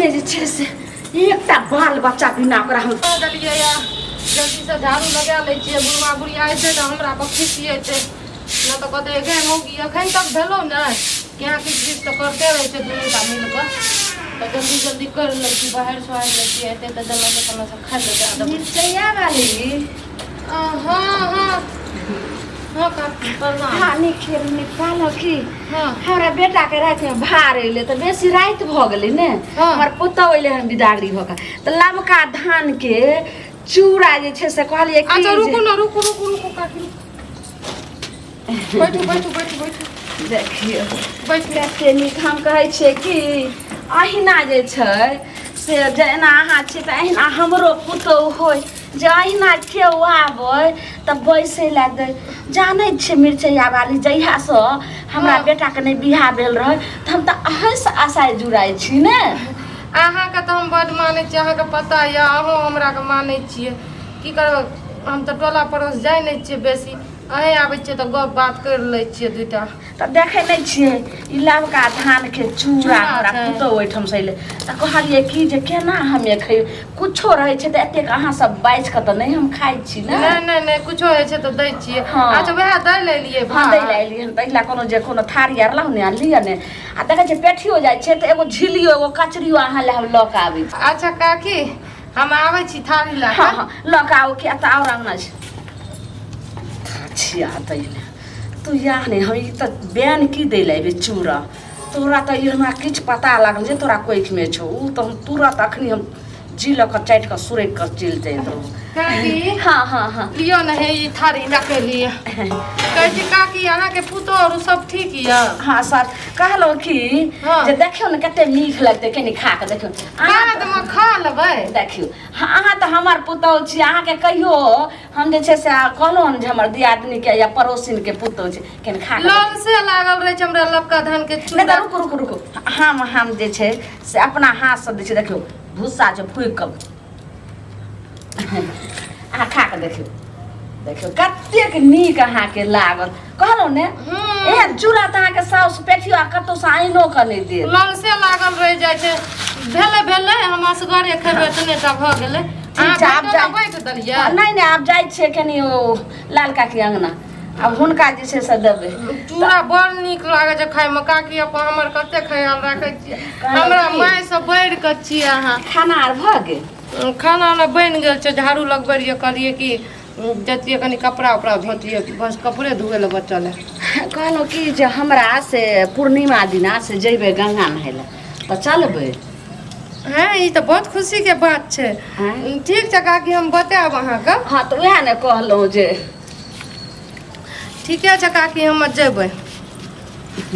अपने जे छै से एकटा बाल बच्चा बिना ओकरा हम कऽ देलियै या जल्दीसँ झाड़ू लगा लै छियै। बुढ़वा बुढ़िया अयतै तऽ हमरा पर खिसियेतै, नहि तऽ कहतै गे मौगी एखन तक भेलौ ने, क्या किच किच तऽ करते रहै छै दुनू टा मिल कऽ। तऽ जल्दी जल्दी करि लै छी, बाहर सोहारि लै छी, अयतै तऽ जेना से तेना से खाइ लए दए देबै। मिरचैया वाली। हँ हँ हँ काकी, प्रणाम। हँ, नीक खेल निकालो की। हँ। हमरा बेटा के राति में भार एलै तऽ बेसी राति भऽ गेलै ने। हँ। हमर पुतहु एलै हन बिदागरी भऽ कऽ, तऽ लमका धान के चूड़ा जे छै से कहलियै की अच्छा। जे- रुकू ने, रुकू रुकू रुकू काकी, रुकू, बैठू बैठू बैठू बैठू। देखियौ। बैठू। कते नीक। हम कहै छियै कि अहिना जे छै से जेना अहाँ छियै तऽ अहिना हमरो पुतहु होय, जे अहिना केओ आबै तऽ बैसै लए दै। जानै छियै मिरचैया वाली, जहियासँ हमरा बेटाके नहि बियाह भेल रहै तऽ हम तऽ अहीँसँ आशाय जुड़ाइ छी ने। अहाँके तऽ हम बड्ड मानै छियै, अहाँके पता यऽ, अहूँ हमराके मानै छियै। की करबै, हम तऽ टोला पड़ोस जाइ नहि छियै बेसी, अहेँ आबै छियै तऽ गप बात करि लै छियै दुइटा। तऽ देखै नहि छियै ई लबका धानके चूड़ा? चूड़ा हमरा छै। पुतहु ओहिठामसँ अयलै तऽ कहलियै कि जे केना हमे खैबै, कुछो रहै छै तऽ एतेक अहाँ सब बाजि कऽ तऽ नहि हम खाइ छी ने। नहि नहि नहि, कुछो होइ छै तऽ दै छियै। हँ। अच्छा, वएह दै लए एलियै। हँ, दै लए भात एलियै हन। तऽ एहि लए कोनो जे कोनो थारी आर लाउ ने आ लिअ ने। आ देखै छियै पेठियो जाइ छै तऽ एगो झिल्लियो, एगो कचरियो अहाँ लए हम लऽ कऽ आबै छी। अच्छा काकी, हम आबै छी थारी लए हँ कऽ। हँ, लऽ कऽ आउ। किया तऽ आओर अङ्गना छै छिया दै लए तू या नहि। हम ई तऽ बैन की दै लए अयबै चूड़ा तोरा? तऽ ई हमरा किछु पता लागल जे तोरा कोखिमे छौ ओ, तऽ हम तुरत अखनी हम जी लऽ कऽ चाटि कऽ सुरकि कऽ चलि जाइत रहूँ। काकी। हँ हँ हँ। लिअ ने, हे ई थारी लए कऽ लिअ। कहै छी काकी, अहाँके पुतोह आर सब ठीक यऽ? हँ सर, कहलहुँ कि जे देखियौ ने कते नीक लगतै, कनि खा कऽ देखियौ अहाँ। बादमे खा लेबै। देखियौ, हँ, अहाँ तऽ हमर पुतहु छी। अहाँके कहियो हम जे छै से कहलहुँ हन जे हमर दियादनीके या पड़ोसिनके पुतहु छै? कनि खा कऽ देखियौ। ललसे लागल रहै छै हमरा लबका धान के नहि चूड़ा। तऽ रुकू रुकू रुकू, हम जे छै से अपना हाथसँ दै छी। देखियौ, भुस्सा छै फूकि कऽ। अहाँ खा कऽ देखियौ, देखियौ कतेक नीक अहाँके लागत। कहलहुँ ने, एहन चूड़ा तऽ अहाँके साउस पेठियो आ कतहुसँ आनिओ कऽ नहि देत। ललसे लागल रहि जाइ छै। भेलै भेलै, हम असगरे खेबै, एतने टा भऽ गेलै। ठीक छै, आब अहाँ जाइ। बाँटि देलियै? नहि नहि, आब जाइ छियै कनि ओ लाल काकी अङ्गना, आब हुनका जे छै से देबै। चूड़ा बड़ नीक लागै छै खायमे। काकी, अपन हमर कते ख्याल राखै छियै। कहलहुँ हमरा की? माय से बढ़ि कऽ छियै अहाँ। खाना आर भऽ गेल? खाना उना बनि गेल छै, झाड़ू लगबै रहियै, कहलियै कि जैतियै कनि कपड़ा उपड़ा धोतियै, बस कपड़े धोए लए बचल है। कहलहुँ कि जे हमरा से पूर्णिमा दिना से जयबै गंगा नहाय लए, तऽ चलबै? हँ, ई तऽ बहुत खुशीके बात छै। आँय? ठीक छै काकी, हम बतायब अहाँके। हँ, तऽ उएह ने कहलहुँ जे ठीके छै काकी, हम जेबै।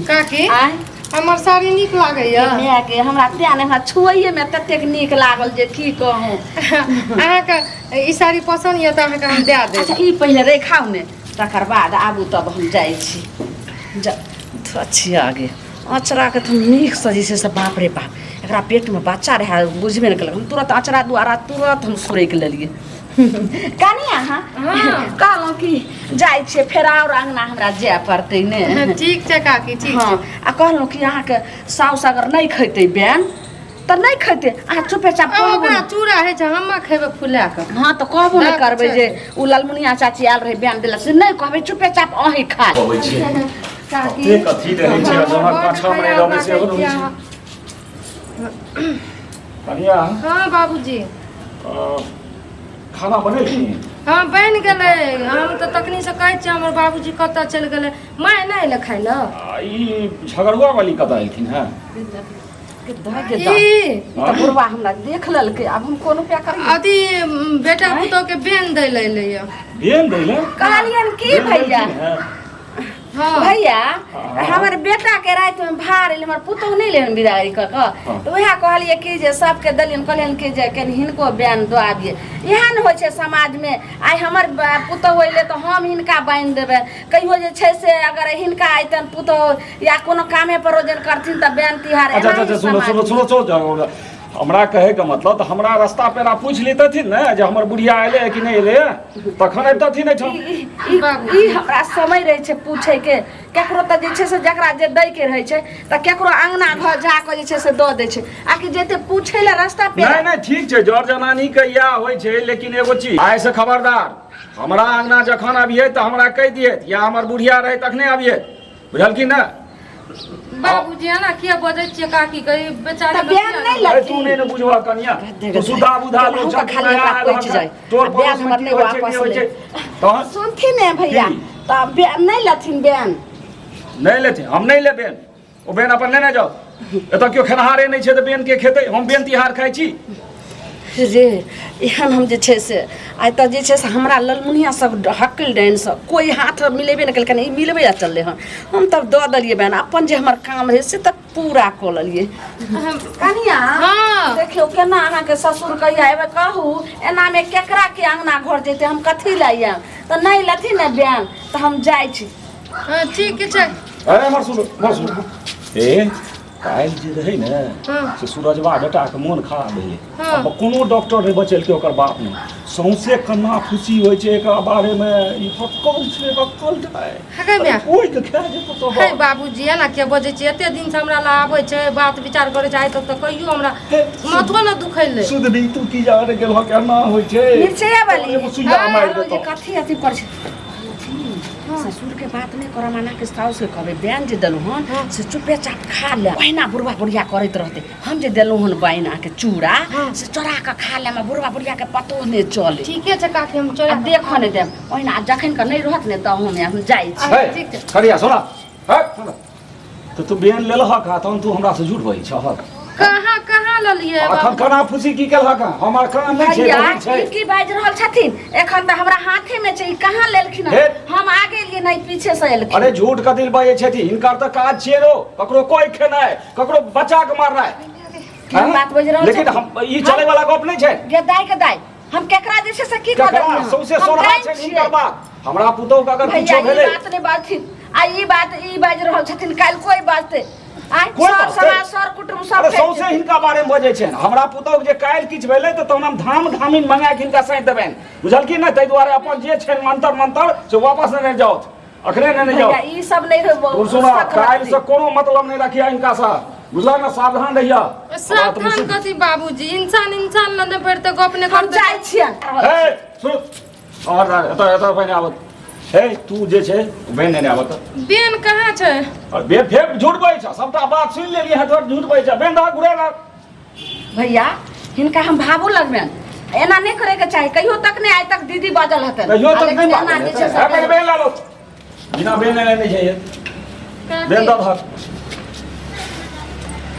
काकी, आँय? हमर साड़ी नीक लागैया? मायके, हमरा तें ने हमरा छुअइएमे ततेक नीक लागल जे की कहूँ। अहाँके ई साड़ी पसन्द यऽ तऽ अहाँके हम दए देब। अच्छा, ई पहिले रेखाउ ने, तकर बाद आबू, तब हम जाइ छी। अच्छी आगे अचराके तऽ हम नीकसँ जे छै से, बाप रे बाप, एकरा पेटमे बच्चा रहए, बुझबे नहि केलक। हम तुरत अचरा द्वारा तुरत हम सुरकि लेलियै। कनि अहाँ कहलहुँ कि जाइ छियै, फेर आओर अङ्गना हमरा जाय पड़तै ने। ठीक छै काकी, ठीक हँ छै। आ कहलहुँ कि अहाँके साउस अगर नहि खैतै बैन तऽ नहि खैतै, अहाँ चुपेचाप आ कहबो ओकरा नहि। चूड़ा होइ छै, हमे खेबै फुला कऽ। हँ, तऽ कहबो नहि दाँत करबै छै। जे ओ ललमुनिया चाची आयल रहै बैन देलक, से नहि कहबै, चुपेचाप अहीं खा लेब। अबै छै। काकी, कतेक अथी रहै छै, आ जहन बड्ड पाछाँमे नहि ख्याल रहबै सेहो राखै रहै छियै छै। अहाँ। कनिया। हँ बाबूजी। खाना बनेलखिन? हँ, बनि गेलै। हम तऽ तखनीसँ कहै छियै, हमर बाबूजी कतऽ चलि गेलै, माय नहि एलै खाय लए? आ ई झगड़ुआ वाली कतऽ एलखिन हेँ? के दऽ के दऽ। ई ई तऽ बुढ़वा हमरा देख लेलकै, आब हम कोन उपाय करियै? अथी बेटा पुतोह के बेन दै लए एलै यऽ। बेन दै लए? कहलियनि की बेन भैया देलखिन हेँ? हँ। भैया, हँ। हमर बेटा के राति में भार एलै, हमर पुतोहु नहि लेहन बिदागरी कऽ कऽ। तऽ उएह कहलियै कि जे सबके देलियनि, कहलियनि कि जे कनि हिनको बयान दऽ आबियै। इएह ने होइ छै समाजमे। आइ हमर पुतोहु अयलै तऽ हम हिनका बान्हि देबै। कहियो जे छै से अगर हिनका अयतनि पुतोहु या कोनो कामे परोजन करथिन तऽ बयान तिहार अच्छा अच्छा एनाही अच्छा, सुनो। समाज। सुनो सुनो सुनो, झगड़ा हमरा कहैके मतलब तऽ हमरा रास्ता पेरा पूछि लेतथिन ने जे हमर बुढ़िया एलै कि नहि एलै, तखन अबितथिन एहिठाम। ई ई- ई हमरा समय रहै छै पूछैके केकरो, तऽ जे छै से जकरा जे दैके रहै छै तऽ केकरो अङ्गना घर जा कऽ जे छै से दऽ दै छै, आ कि जेते पूछै लए रास्ता पेरा। नहि नहि, ठीक छै, जर जनानी के इएह होइ छै। लेकिन एगो चीज, आइ से खबरदार, हमरा अंगना जखन अबियै तऽ हमरा कहि दियै, या हमर बुढ़िया रहै तखने अबियै, बुझलखिन ने? बाबूजी, एना किया बजै छियै काकी के? ई बेचारी तऽ बयान नहि अरे तू नहि ने बुझबह कनिया, तू सुधा बुधा लोक हमहूँ खाली हमरा पचि जाय। तोर आ बयान पड़ोस हमर में की नहि होइ छै, वापस नहि होइ छै ले। तहन सुनथिन ने भैया? की? तऽ बयान नहि लेथिन बयान? नहि लेथिन, हम नहि लेबेन। ओ बेन अपन लेने जाउ। एतऽ केओ खेनहारे नहि छै तऽ बेन के खेतै? हम बेन तिहार खाइ छी? रे एहन हम जे छै से आइ तऽ जे छै से हमरा ललमुनिया सब हकल डाइन सब कोइ हाथ मिलेबे नहि केलकै, ई मिलबे आ चललै हन। हम तब दऽ देलियै बहन, अपन जे हमर काम रहै से तऽ पूरा कऽ लेलियै। कनिया, हाँ। देखियौ केना अहाँके ससुर कहिया एबै कहू। एनामे केकरा के अङ्गना घर जेतै? हम कथी लए आयब? तऽ नहि लेथिन ने बयान तऽ हम जाइ छी। हाँ, ठीक छै। अरे हमर सुनू, हमर सुनू। ए काल्हि जे रहै ने से सूरजबा बेटाके मोन खराब भेलै। आब कोनो डॉक्टर नहि बचेलकै ओकर बाप नहि। सौंसे कन्ना फुसी होइ छै एकरा बारेमे, ई अक्कल छै, अक्कल छै। हगे माय। कोइ के खा जेतौ तो। हे बाबूजी, एना किया बजै छियै? एते दिन से हमरा लए आबै छै, बात विचार करै छै, आइ तक तऽ कहियो हमरा माथो ने दुखैलै। सुधरी, तू की जाने गेलह केना होइ छै? मिरचैया वाली। एगो सुइया मारि आरो जे देतौ। कथी अथी पर छै, ससुर के बात नहि करब, एना के साउस के कहबै, बयान जे देलहुँ हन से चुपे चाप खा ले। ओहिना बुढ़बा बुढ़िया करैत रहतै। हम जे देलहुँ हन बहिना के चूड़ा से चोरा कऽ खा लेम, बुढ़बा बुढ़िया के पतो नहि चले। ठीके छै काकी, हम चोरा आ देखऽ नहि देब ओहिना। आ जखन के नहि रहत ने तऽ हम जाइ छी। हे, ठीक छै। करिया सुना, हे सुना तऽ तू बेन लेलहक आ तहन तू हमरा से झूठ बजै छहक? कहाँ कहाँ लेलियै? अखन बाबू कना फुसी की केलहक? हमर काम नहि छै? भैया, बहिन छै। ई की बाजि रहल छथिन? एखन तऽ हमरा हाथे में छै, ई कहाँ लेलखिन हन? हे। हम आगे एलियै नहि, पीछे से एलखिन। अरे झूठ कथी बजै छथि? हिनकर तऽ काज छियै रो ककरो कोइ खेनाइ, ककरो बच्चा के मारनाइ। केहन हाँ? बात बाजि रहल लेकिन छथिन? हम ई चले वाला गप नहि छै। गे दाय के दाय, हम केकरा जे छै से की कऽ केकरा देलियै हन? सौंसे हम सोना डाइन छै छियै। हिनकर बात। हमरा पुतोह के अगर भैया, किछो ई भेलै बात नहि बाजथिन। आ ई बात ई बाजि रहल छथिन, काल्हि कोइ बाजतै? आँय, कोइ सर बाजतै? समाज सर कुटुम्ब सब अरे फेर सौंसे हिनका बारे में बजै छै। हमरा पुतोह के जे काल्हि किछु भेलै तऽ तहन हम धाम धामिन मंगा के हिनका साँति देबनि, बुझलखिन ने? ताहि दुआरे अपन जे छै मंतर मंतर से वापस नेने जाउथ, अखने नेने जाउ। भैया, ई सब नहि तू सुना, काल्हि से कोनो मतलब नहि रखिया हिनका से, बुझला ने? सावधान रहिया। सावधान कथी बाबूजी? इंसान इंसान लग नहि पड़तै गप नहि हम करतै। जाइ छियनि। हे सुन, और एतऽ एतऽ पहिने आबत। हे तू जे छै बहन नेने आबत। बेन कहाँ छै? और बे फेर झूठ बजै छ। सबटा बात सुनि लेलियै हँ, तोहर झूठ बजै छ। बेन दह घुरे लग। भैया, हिनका हम भावो लगबनि, एना नहि करैके चाही। कहियो तक नहि आइ तक दीदी बाजल हेतनि। कहियो आ तक लेकिन नहि एना बाजल जे छै से हे, पहिले बेन ला लो। बिना बेन लेने नहि छै। बेन दऽ धर।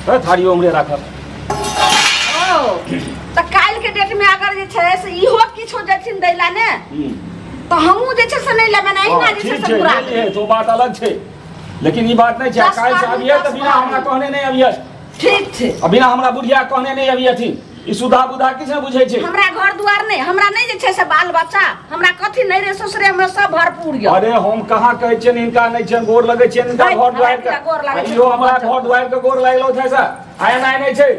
हे, थारियो उमरे राखब। ओ तऽ काल्हि के डेट में अगर जे छै से इहो किछो जेथिन दैला ने तऽ हमहूँ जे छै से नहि लेबनि, अहिना जे छै ठीक से छै पूरा ले लिहे, तो बात अलग छै, लेकिन ई बात नहि छै। दस काल्हि से आदमी, अबिहे तऽ दस बिना हमरा आदमी। कहने नहि अबिहे। ठीक छै। आ बिना हमरा बुढ़िया कहने नहि अबिहथिन। ई सुधा बुधा किछु नहि बुझै छै। हमरा घर दुआर नहि, हमरा नहि जे छै से बाल बच्चा, हमरा कथी नहि रे ससुरे, हमरा सब भरपूर यऽ। अरे हम कहाँ कहै छियनि हिनका नहि छियनि, गोर लगै छियनि हिनका नहि, घर हमरा दुआरि किया गोर लागै के। छै? इहो हमरा घर दुआरि के गोर लागलो छै सर। आइ एना नहि छै।